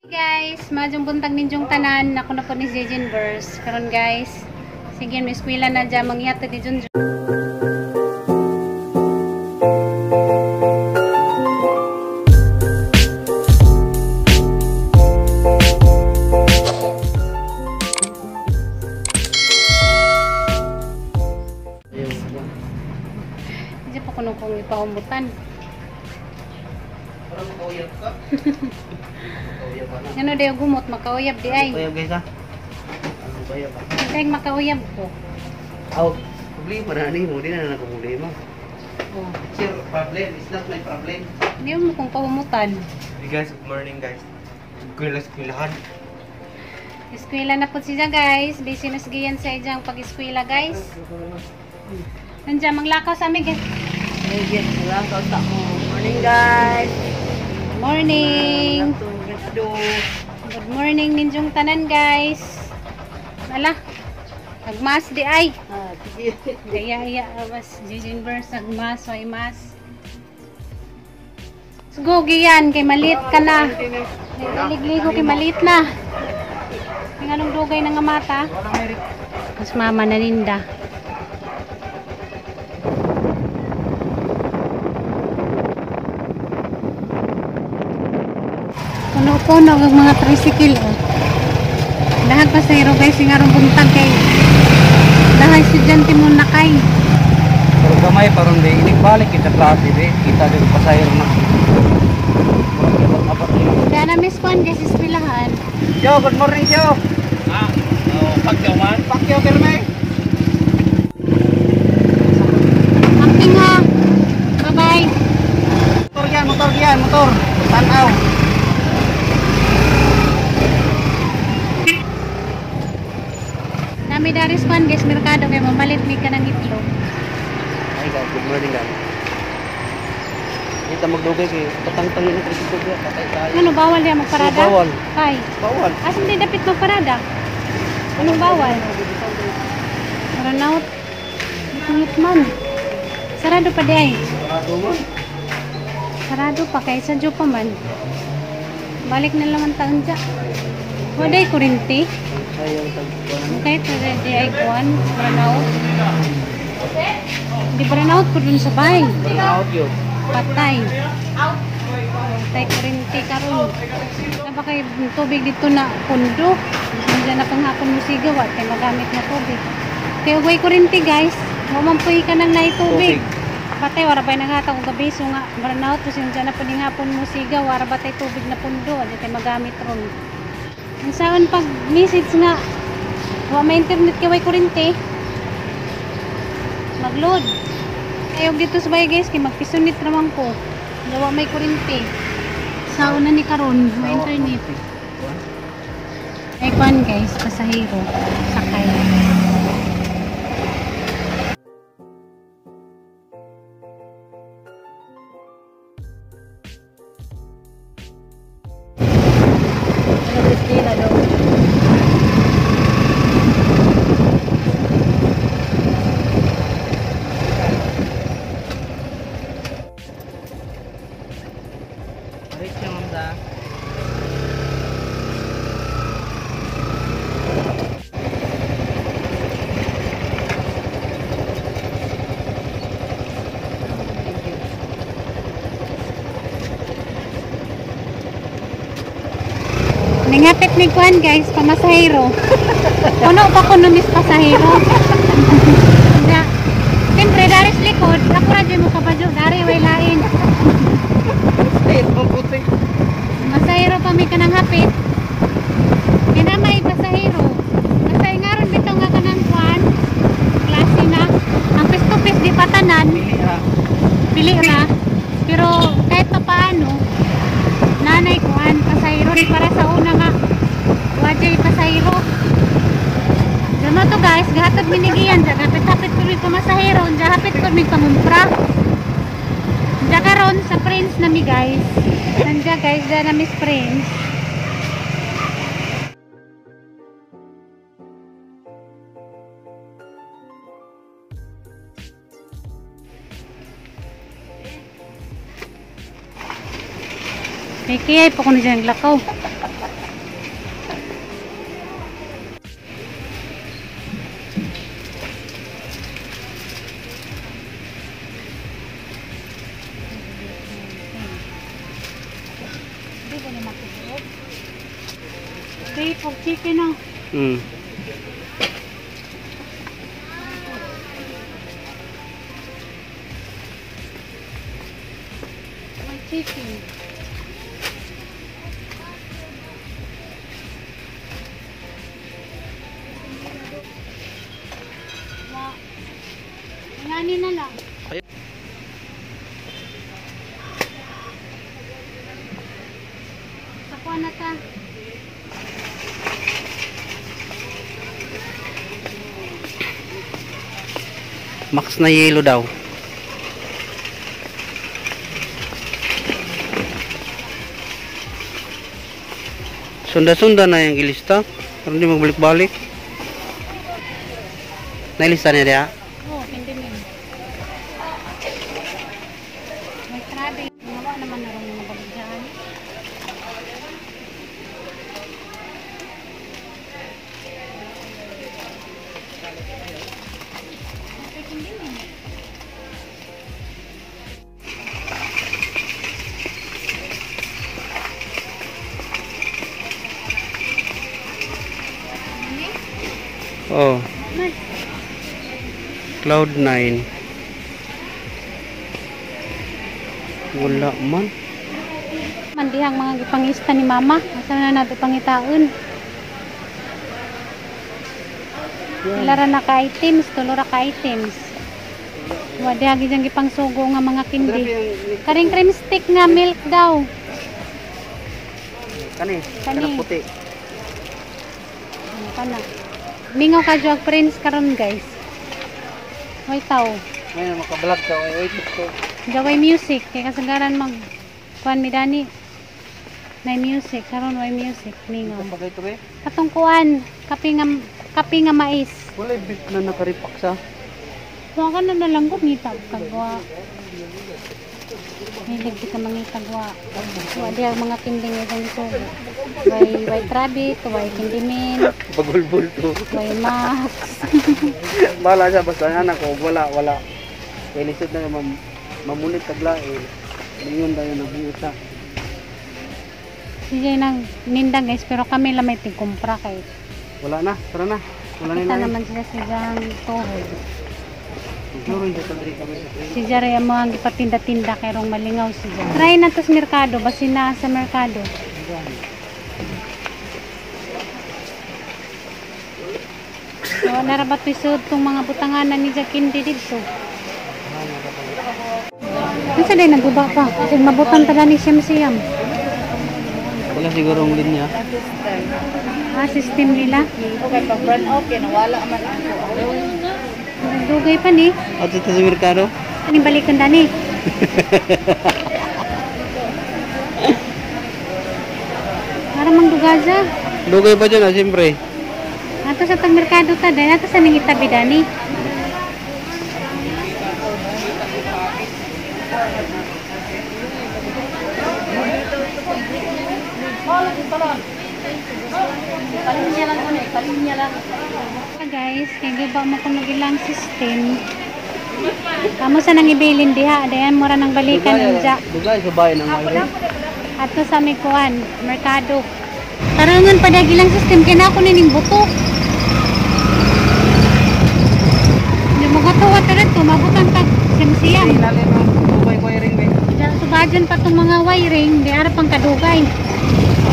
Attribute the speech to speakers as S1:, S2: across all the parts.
S1: Guys, maayong buntag ninyong tanan. Ako na po ni Zejin Verse. Karon guys, sige, may eskwela na dyan. Mangyata ni Junjun. Hindi pa kuno kong ipahumutan.
S2: Parang makauyab ka. Makauyab ka na.
S1: Ano daw gumot, makauyab di ay.
S2: Makauyab guys ha. Ano ba ka?
S1: Kaya makauyab ko.
S2: Aw, problema na ni mo, di na na problema.
S1: Oh.
S2: It's your problem, it's not my problem.
S1: Hindi mo kung pahumutan.
S3: Hey guys, good morning guys. Eskwela, eskwelahan.
S1: Eskwela na po siya guys. Busy na siya sa ijang pag-eskwela guys. Nandiyan, manglakaw sa amin guys.
S4: Hey guys, maglakaw sa mo. Morning guys.
S1: Morning.
S4: Good
S1: Good morning ninyong tanan guys. Ala. Nagmas di ay.
S4: Ah, sige.
S1: Kaya iya mas Jijin Verse nagmas way mas. Let's go giyan kay malit ka na. Ligligo kay malit na. Yung anong dugay na nga mata. Mas mama naninda. Puno-puno ang mga tricycle oh. Lahat pasahero guys, yung arong buntag kay lahat estudyante mo na kay.
S2: Pero gamay parang di balik kita klase di, kita di pasahero na. Murag abat ni.
S1: Kaya na miss kwan guys, eskwelahan.
S2: Yo, good morning yo.
S3: Ah, oh, Pacquiao man.
S2: Pacquiao pirme.
S1: Amping ha. Bye-bye.
S2: Motor yan, motor. Tanaw.
S1: Nami daris kwan guys, merkado kay mamalit mi ka ng itlog.
S2: Hi guys, good morning guys. Kita magdugay kay patang-tangin na tricycle diya, patay tayo.
S1: Ano, bawal yan magparada?
S2: Oo, bawal.
S1: Kay.
S2: Bawal.
S1: Asan di dapit magparada? Anong bawal? Run out. Pangit man. Sarado pa di ay.
S2: Sarado man.
S1: Sarado pa kay sa pa man. Balik na lang ang taon dya. Waday kurinti.
S2: Sayang tagkuan.
S1: Okay, di ay kuan. Run out. Di ba run out ko dun sa bay?
S2: Burnout yun.
S1: Patay. Patay kurinti karon. Napa kay tubig dito na pundo. Nandiyan na panghapon mo sigaw at kay magamit na tubig. Kay ugway kurinti guys. Wa man puy ka nang naay tubig. Patay wara bay nanghatag og gabi so nga burnout kasi nandiyan na panghapon mo sigaw wara ba tay tubig na pundo at kay magamit ron. Ang saon pag message nga wa may internet kay way kurinti. Magload. Ayaw dito sa bahay guys, kay magpisunit naman ko. Gawa may kurinti. Sa una ni karon, may internet. Ay kwan guys, pasahero, sakay.
S4: Ano Christina daw?
S2: Reach siya, ma'am da.
S4: Thank you.
S1: Ningapit ni kwan guys, pamasahero. Puno pa ko no miss pasahero. Na, siyempre, dari sa likod, ako radyo mo kabadyo, dari way lain.
S2: Ay, mabuti.
S1: Masahero pa mi kanang hapit. Kaya na may pasahero. Basta ingaron bitaw nga kanang kwan, klase na. Ang pisto-pis di patanan,
S2: Pili ha.
S1: pili ra. Pero kahit pa paano, nanay kuan pasahero ni para sa una nga wajay pasahero. Damo to guys, gahatod minigiyan dyan. Hapit-hapit ko mi pamasahero, dyan hapit ko mi pangumpra. Dyan karon sa Prince na mi guys. Nandiyan guys, dyan na Miss Prince. Kay kaya pa ko na dyan lakaw. Beef o chicken oh. May chicken. Wa. Ngani na lang. Sakuha na ta.
S2: Max na yelo daw. Sunda-sunda na yung ilista. Pero hindi magbalik-balik. Nailista niya diya?
S1: Oo, hindi min. May trabe. Nawa naman na rin mga baligyan. May hindi min.
S2: Oh,
S1: Man,
S2: Cloud 9. Wala man.
S1: Mandihang mga gipangista ni mama. Asa na nato pangitaon? Pila ra na ka items, tulo ra ka items. Wa diha gid ang gipangsugo nga mga kindi. Karing cream stick nga milk daw.
S2: Kani,
S1: Kani.
S2: kanang puti.
S1: Ano ka na? Mingaw ka jog friends karon guys. Way taw.
S2: Ngayon maka-vlog ka, oy, wait ko.
S1: Jaway music kay kasagaran mag kuan mi dani. Nay music karon way music mingaw.
S2: Ito pa kay be.
S1: Katong kuan kape nga mais.
S2: Wala beef na nakaripak sa.
S1: Kuha ka na nalang ko, ngita kagwa. Hilig di ka mangitag wa. Wa di ang mga kinding isang isugo. Way white rabbit, way kindimin,
S2: Bagulbul to.
S1: way max.
S2: Bala siya basta nga nako wala wala. Kay lisod na mam mamulit tagla eh. Ningon tayo nagbuot sa.
S1: Sige nang ninda guys, pero kami lang may tigkumpra kay.
S2: Wala na, tara na. Wala na
S1: Kita
S2: na.
S1: naman sila sa diyang tuhod.
S2: Siguro hindi diri kami sa train.
S1: Si Jare ang mga gipatinda-tinda kay rong malingaw si Jare. Try na to sa merkado, basi na sa merkado. So, narabat pisod tong mga butanganan ni Jakindi dito. Unsa day naguba pa? Kasi mabutan tala ni Siyam Siyam.
S2: Wala siguro ang linya.
S1: Ah, system nila.
S4: Okay, pag brand out, kaya nawala man ako.
S1: Dugay pa ni.
S2: At ito sa merkado.
S1: Aning balikan dani. Para mang dugaza.
S2: Dugay pa dyan ah, siyempre.
S1: Ato sa tag merkado ta dai ato sa ning itabi dani. Guys, kay giba mo kuno ilang system. Kamo sa nang ibilin diha, dayan mo ra nang balikan unja.
S2: Dugay sa bayan ang mga.
S1: Ato sa may kuan, merkado. Tarangan pa dagi ilang system kay na ako nining buto. Hindi mo gatuwa ta dito, mabutan tag siyam-siyam.
S2: Ilalim ang dugay wiring be.
S1: Diyan subajan pa tong mga wiring, di ara pang kadugay.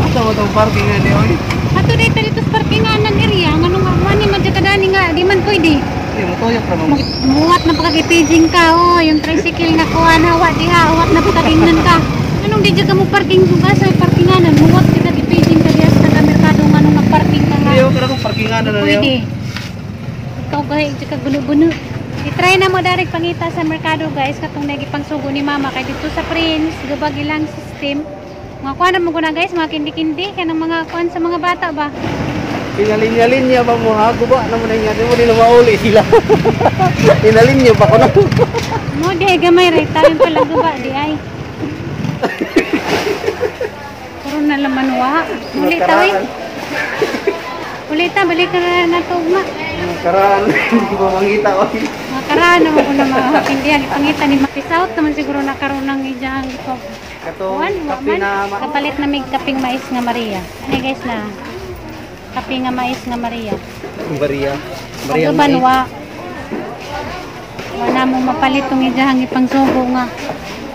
S2: Asa mo tong parking nga di oy?
S1: Ato dito dito sa parkingan ng area, nganong wani man dyan kadani nga, di man pwede.
S2: Hindi mo tuyok ra mo.
S1: Muwat na pagkakipaging ka, oh, yung tricycle nga kuha na, wa diha, uwat na pagkakingnan ka. Anong di dyan ka mo parking sa sa parkinganan, muwat di ka gipaging ka diha sa merkado nga nung nagparking ka nga.
S2: Hindi ko kung parkingan na na
S1: Pwede. Ikaw gahi, di ka guno-guno. I-try na mo direct pangita sa merkado guys, katong nagipangsugo ni mama kay dito sa Prince, gubag ilang system. Mga kuha na mo na guys, mga kindi-kindi, kanang mga kuan sa mga bata ba?
S2: Pinalinya-linya ba mo ha? Guba na mo na niya. Di mo nila mauli sila. Pinalinya ba ko na?
S1: Mo di ay gamay right tayo pala guba di ay. Puro na laman wa. Muli ta oy. Muli ta balik na na to ugma.
S2: Karaan. Hindi ko mangita oy.
S1: Mga Tara naman ko na mga kindihan. Ipangita ni Peace out naman siguro na karon ng ijang ito.
S2: Katong
S1: Kuan, wa
S2: kape
S1: man.
S2: na
S1: Kapalit na mig kaping mais nga Maria. Ano guys na? Kape nga mais nga Maria.
S2: Maria. Maria
S1: Pagkaban
S2: mais.
S1: wa. Wala mo mapalit tong ijang ipangsugo nga.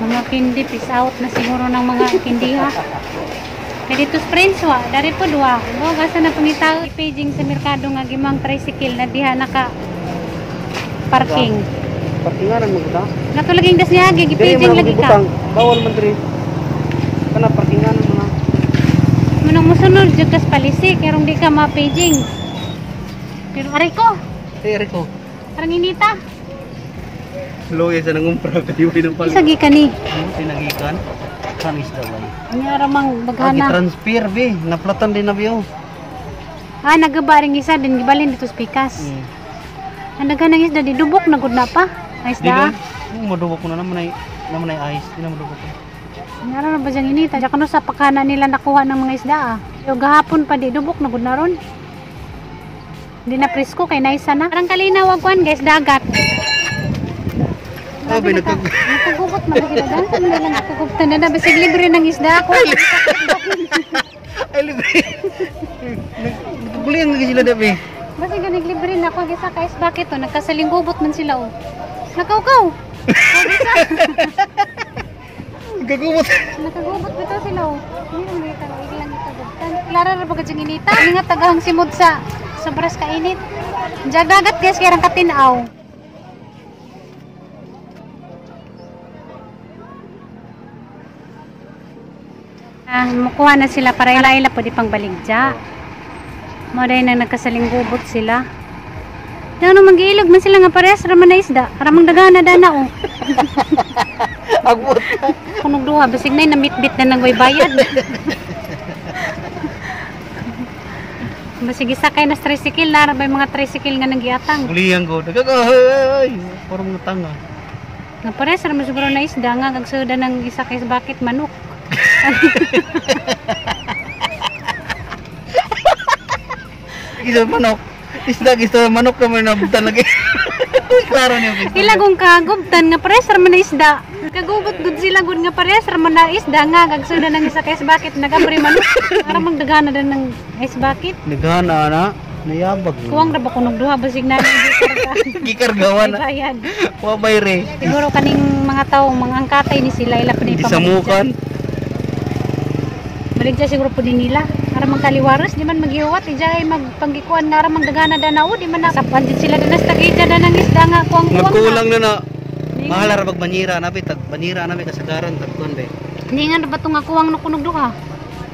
S1: Mga kindi, peace out na siguro ng mga kindiha. Kaya dito sa Prince wa, dari po duwa. O, gasa na pangitaw paging sa merkado nga gimang tricycle na diha naka parking.
S2: Parkingaran mo kita.
S1: Natulaging das niya,
S2: Diri
S1: gipaging
S2: man
S1: lagi ka.
S2: butang. Bawal man diri. Kana parkingaran mo na.
S1: Manong musunod jud kas palisi, kerong di ka ma-paging. Pero aray ko,
S2: Hey, Rico.
S1: parang inita.
S2: Luya sa nangumpra kayo ng pal.
S1: Isa gi kani.
S2: Sinagikan. Kan isda bay.
S1: Nya ramang baghana.
S2: Transfer be, naplatan din na biyo.
S1: Ah, nagabaring isa din gibalin dito sa pikas. Ang daghan ng isda di dubok na gud na pa. Ang isda.
S2: Madubok ko na naman ay ice, di na madubok ko.
S1: Ngaro na ba diyang inita? Diyan kuno sa pakana nila nakuha ng mga isda ah. Yo gahapon pa di dubok na gud na ron. Di na presko kay naisa na. Parang kalinaw kuan guys dagat.
S2: Oh,
S1: Grabe, nagkagugot man sila dan. Ano nila nagkagubtan na na basig libre ng isda ako.
S2: Ay libre. Nagkukulian lagi sila dabi.
S1: Basig ganig libre na ako gisa kay bakit to nagkasalinggubot man sila oh. Nakaukaw.
S2: Gagubot.
S1: Nakagubot bitaw sila oh. Hindi naman kita lang itagubtan. Klara ra ba ka inita? Hindi nga tagahang simod sa sobras kainit. Diyan dagat guys kaya rang katinaw. Ah, mukuha na sila para ila-ila pwede pang baligya. Mo dahil na nagkasalinggubot sila. Ano magiilog man sila nga parehas raman na isda. Ramang dagana dana oh.
S2: Agbot.
S1: Kunog duha basig na namitbit na nang way bayad. Basig isa kay nas tricycle na ba mga tricycle nga nanggiatang.
S2: Kulian ko. Nagkakay. Parang mga tanga.
S1: Nga parehas ra man siguro na isda nga kag suda ng isa kay bakit manok.
S2: Isa manok. Isda gusto manok ka man nabtan lagi. Klaro niyo.
S1: Ila kung kagubtan nga parehas ra man na isda. Kagubot gud sila gud nga parehas ra man na isda nga kag suda ng isa kay bakit nagabri manok. Ara mang dagana dan ng ice bucket.
S2: Naghana na. Nayabag.
S1: Kuwang ra ba kunog duha basig na
S2: Gikargawan
S1: may
S2: na.
S1: bayad.
S2: Wa bayre.
S1: Siguro kaning mga tao mga angkatay ni sila ila pa
S2: Gisamukan.
S1: Baligya siguro po din nila. Para magkaliwaros, di man maghiwat. Ija ay magpanggikuan nga ramang dagana danao. Di man nasapan din sila danas tagija na ng isda nga kuwang-kuwang.
S2: Magkulang na na. Mahal ra pag banyira na bi tag banyira na bi kasagaran tag kuan be.
S1: Hindi nga na ba itong kuwang na kunog duha?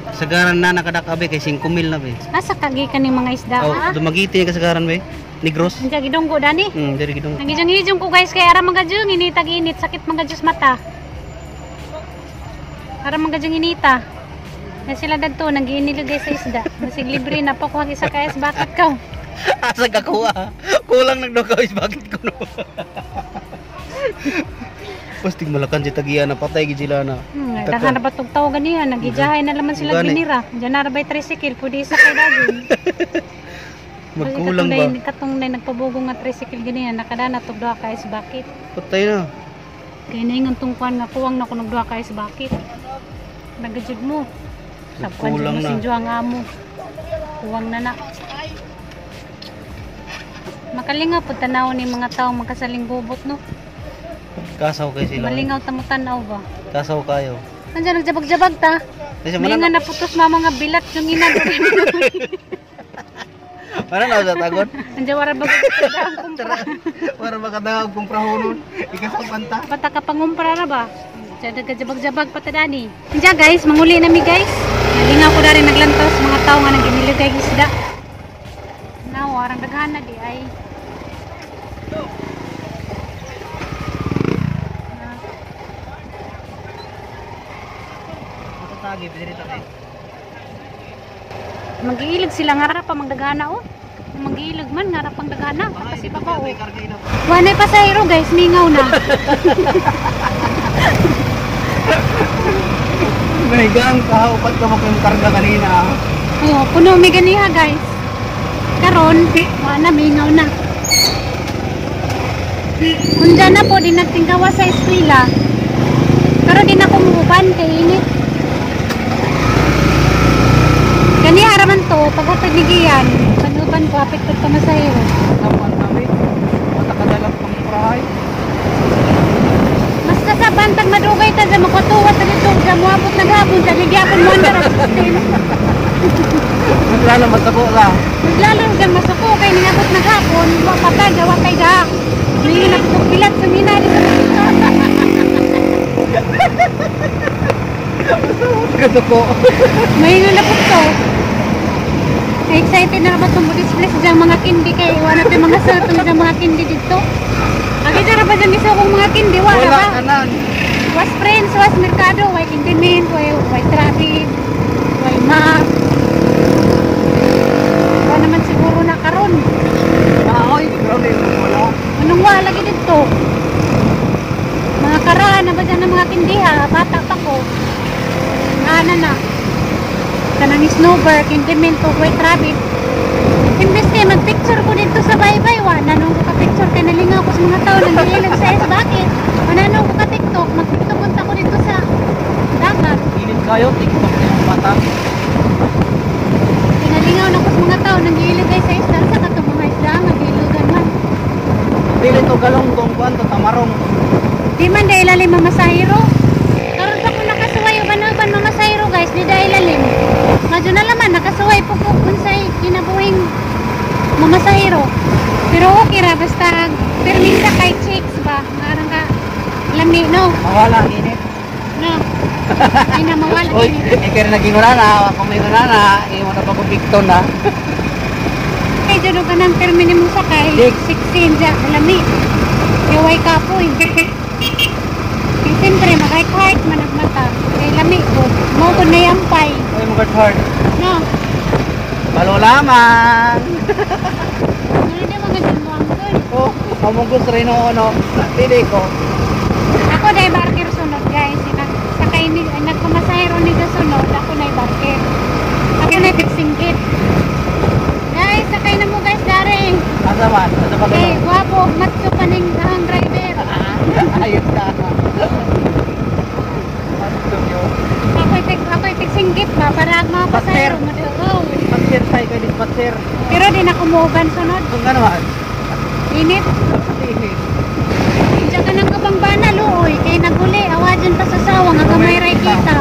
S2: Kasagaran na nakadakabe kay 5,000 na be.
S1: Asa kagi ka ning mga isda
S2: Oh,
S1: ha?
S2: dumagiti yung kasagaran be. Negros.
S1: Andiyan gidunggo dani.
S2: Diri gidong.
S1: Nagijong-ijong ko guys kay ara mga gadyong inita init sakit mga Diyos mata. Ara mga gadyong inita. Na sila dadto nagiinilo guys sa isda. Masig libre na po kuha isa kayas bakit ka?
S2: Asa ka kuha? Kulang nagdakaw is bakit ko no. Pastig malakan si tagiya na patay gid sila na.
S1: Daghan na ba tug tawo ganihan nagijahay na laman sila
S2: Gani.
S1: ginira. Diyan na ra bay tricycle pwede isa kay dayon.
S2: Magkulang ba?
S1: Katong nay nagpabugong nga tricycle ganihan nakadana tug duha ka is bakit.
S2: Patay na.
S1: Kay naingon tong kuan nga kuwang na kunog duha ka is bakit. Nagajud mo. Sabkuan jud
S2: Kulang
S1: mo
S2: na.
S1: sinjuha nga amo. Kuwang na na. Makalingaw po tanaw ni mga tao magkasaling gubot no.
S2: Kasaw kay sila.
S1: Malingaw ta mo tanaw ba.
S2: Kasaw kayo.
S1: Andiyan nagjabag-jabag ta.
S2: Kasi
S1: May
S2: mana
S1: nga naputos mama nga bilat yung ina.
S2: mana na sa tagon.
S1: Andiyan wara ba ang kumpra.
S2: Para makadangag kung prahonon. Ikasaw panta.
S1: Pata ka pangumpra ra ba? Diyan nagkajabag-jabag patadani. Andiyan guys, manguli na mi guys. Nalingaw ko na rin naglantaw sa mga tao nga naginiligay isda. Now, warang daghan na di ay.
S2: Matatagi diri ta kay.
S1: Magiilag sila nga ra pa magdagana oh. Magiilag man nga ra pang dagana kasi pa oh. Wanay pasahero guys, mingaw na.
S2: Manigang kahaupat ka mo kayong karga kanina.
S1: Oh, puno mi ganiha guys. Karon, wa na mingaw na. Kung na po, di nagtinggawa sa eskwela. Pero di na kumuuban kay init. Gani haraman to, paghatag ni Gian, panuban ko, apit ko pamasahero.
S2: Tapuan kami. Matakadalang pangprahay.
S1: Mas kasaban tag madugay ta sa makatuwa ta dito sa moabot naghapon sa gigyapon mo under ang system.
S2: Maglalo masako lang.
S1: Maglalo sa masuko kay ningabot naghapon, wa pa ta jawa kay da. Hindi na kutok bilat sumina dito.
S2: Kasuko.
S1: May na po to. Excited na ba itong display sa diyang mga kindi kay wala na mga sotong sa mga kindi dito. Agi dara ba dyan isa kong mga kindi wala
S2: Wala
S1: ba?
S2: kanan.
S1: Was friends, was merkado, way condiment, way traffic, way map. Wala naman siguro na karon.
S2: Ah, oy, grabe wala.
S1: Anong wala lagi dito? Mga karaan na ba dyan ng mga kindiha? Bata pa ko. Ana na. Kanang snowbird, condiment, white rabbit. Imbes kay magpicture ko dito sa baybay, wa na nung ko ka-picture kay nalingaw ko sa mga tao nang giilag sa S bakit? Wala nung ko ka-TikTok, mag-TikTok punta ko dito sa dagat.
S2: Init kayo, TikTok na yung bata.
S1: Pinalingaw na ko sa mga tao nang giilag kay sa isda sa katong mga isda nga giilugan man.
S2: Dili to galunggong kuan to tamarong.
S1: Di man dahil lalim mamasahiro. Karon pa ko nakasuway uban-uban mamasahiro guys, di dahil lalim. Madyo na laman nakasuway po ko unsay kinabuhing mamasahiro. Pero okay ra basta permisa kay chicks ba, ngarang ka lami no.
S2: Mawala ang init.
S1: No. Ay na mawala
S2: Oy,
S1: init.
S2: ikaw rin naging na, kung may na, imo na pa ko Victor na.
S1: Kay jud ka nang permi nimo sakay
S2: Chicks.
S1: 16 ja lami. Kay way kapoy. Kay siyempre makay-heart man ang mata. Kay lami ko. Mo ko na yampay.
S2: Oy, mga heart.
S1: No.
S2: Balo lamang.
S1: Ano di mga dyan mo ang good.
S2: Oh, among gusto rin no, dili ko.
S1: Ako na barker sunod guys. Sakay ni nagpamasahero ni sunod, ako na barker. Ako na tigsingkit. Guys, sakay na mo guys dari.
S2: Asa man? Asa ba
S1: Okay,
S2: kayo?
S1: gwapo, matso pa ning ahang driver.
S2: Ayos na.
S1: Ako tigsingkit ba para ang mga pasahero mo oh.
S2: Patser tayo kay dispatcher.
S1: Pero di na kumuuban sunod.
S2: Kung ano man.
S1: Init.
S2: Init.
S1: Diyan ka ng kabangbana, luoy. Kay naguli, awa dyan pa sa sawa, nga gamay ray kita.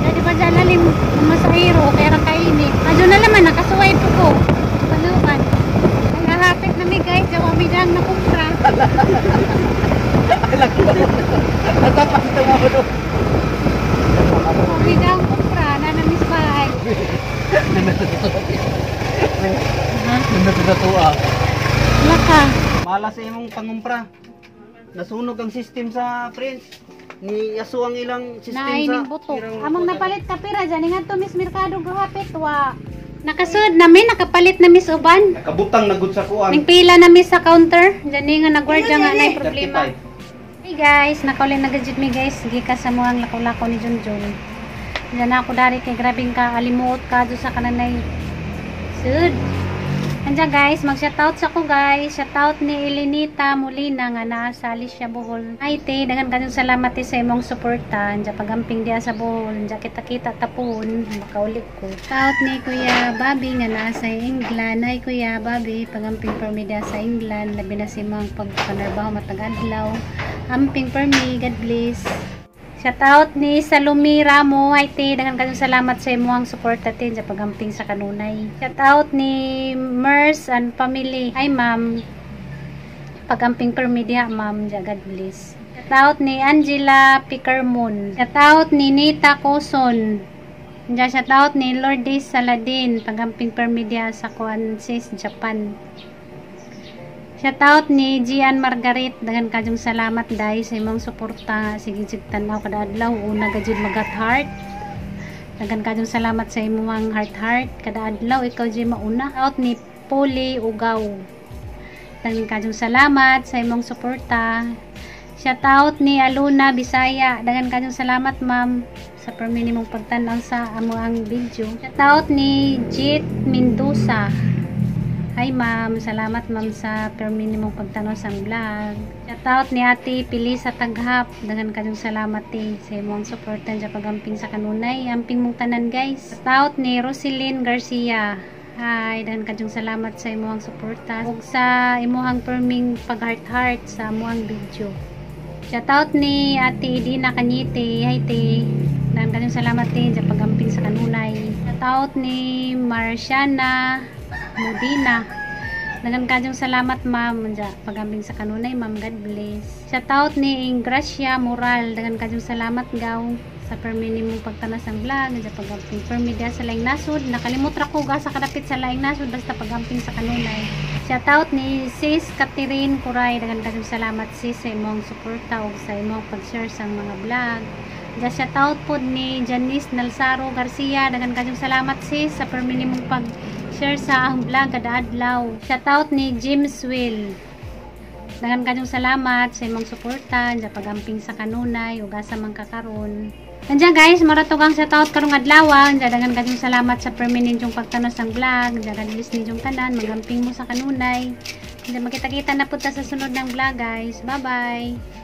S1: Kaya di ba dyan lalim masahiro, kaya ra kainit. Adyo na laman, nakasuway po ko. Panukan. Ay, hahapit na mi guys, jawa mi dang nakumpra.
S2: Alam ko. Asa pa ito mo do.
S1: Mi dang kumpra, na namiss bahay. Ha?
S2: Nandito sa tuwa.
S1: Wala ka.
S2: Mala sa imong pangumpra. Nasunog ang system sa Prince. Ni aso ang ilang system sa
S1: Naining buto. Among napalit ka pira dyan, nga to Miss Mercado gahapit wa. Nakasud na mi, nakapalit na Miss Uban.
S3: Nakabutang na gud sa kuan.
S1: Nagpila na mi sa counter. Diyan nga nagwardya nga na problema.
S3: 35.
S1: Hey guys, nakauli na gajud mi guys. Gika sa muang lakaw-lakaw ni Junjun. Diyan na ako dari kay grabing ka alimuot ka do sa kananay. Sud. Andiyan guys, mag-shoutout sa ko guys. Shoutout ni Elenita Molina nga naa sa Alicia Bohol. Ay te, daghan kayong salamat te sa imong suporta. Andiyan pagamping diya sa Bohol. Andiyan kita-kita tapon, makauli ko. Shoutout ni Kuya Bobby nga naa sa England. Ay Kuya Bobby, pagamping permi diya sa England. Labi na sa imong pagpanarbaho matag adlaw. Amping permi, God bless. Shoutout ni Salumi Ramo. Ay te, daghan kayong salamat sa imong suporta te sa pagamping sa kanunay. Shoutout ni Mers and family. Ay ma'am, pagamping permi diha ma'am, ja God bless. Shoutout ni Angela Picarmon. Shoutout ni Nita Coson. Ja shoutout ni Lourdes Saladin, pagamping permi diha sa kuan sis Japan. Shoutout ni Gian Margaret, daghan kayong salamat dai sa imong suporta. Sige jud tan-aw kada adlaw, una gajud magat heart. Daghan kayong salamat sa imong heart heart kada adlaw, ikaw jud mauna. Out ni Poli Ugaw. Daghan kayong salamat sa imong suporta. Shoutout ni Aluna Bisaya. Daghan kayong salamat ma'am sa permi nimong pagtan-aw sa among video. Shoutout ni Jit Mendoza. Hi ma'am, salamat ma'am sa permi nimong pagtanaw sa vlog. Shout out ni Ate Pili sa Taghap. Daghan kayong salamat te sa imong suporta sa pagamping sa kanunay. Amping mong tanan, guys. Shout out ni Roseline Garcia. Hi, daghan kayong salamat sa imong suporta ug sa imong perming pag-heart heart sa among video. Shout out ni Ate Edina Kanyete. Hi te. Daghan kayong salamat te sa pagamping sa kanunay. Shout out ni Marciana Modina. Daghan kayong salamat ma'am sa pagamping sa kanunay, ma'am. God bless. Shout out ni Ingracia Moral. Daghan kayong salamat gaw sa permi nimong pagtanaw sang vlog sa pagamping permi diha sa laing nasod. Nakalimot ra ko ga sa kadapit sa laing nasod, basta pagamping sa kanunay. Shout out ni Sis Catherine Kuray. Daghan kayong salamat sis sa imong suporta ug sa imong pag-share sa mga vlog. Ja, shout out pod ni Janice Nalsaro Garcia. Daghan kayong salamat sis sa permi nimong pag share sa ang vlog kada adlaw. Shout out ni James Will. Daghan kayong salamat sa imong suporta sa pagamping sa kanunay ug asa man ka karon. Nandiyan guys, mao ra to kang shout out karong adlaw. Nandiyan, daghan kayong salamat sa permi ninyong pagtanaw sang vlog. Nandiyan, God bless ninyong tanan, magamping mo sa kanunay. Nandiyan, magkita-kita na po ta sa sunod ng vlog, guys. Bye-bye.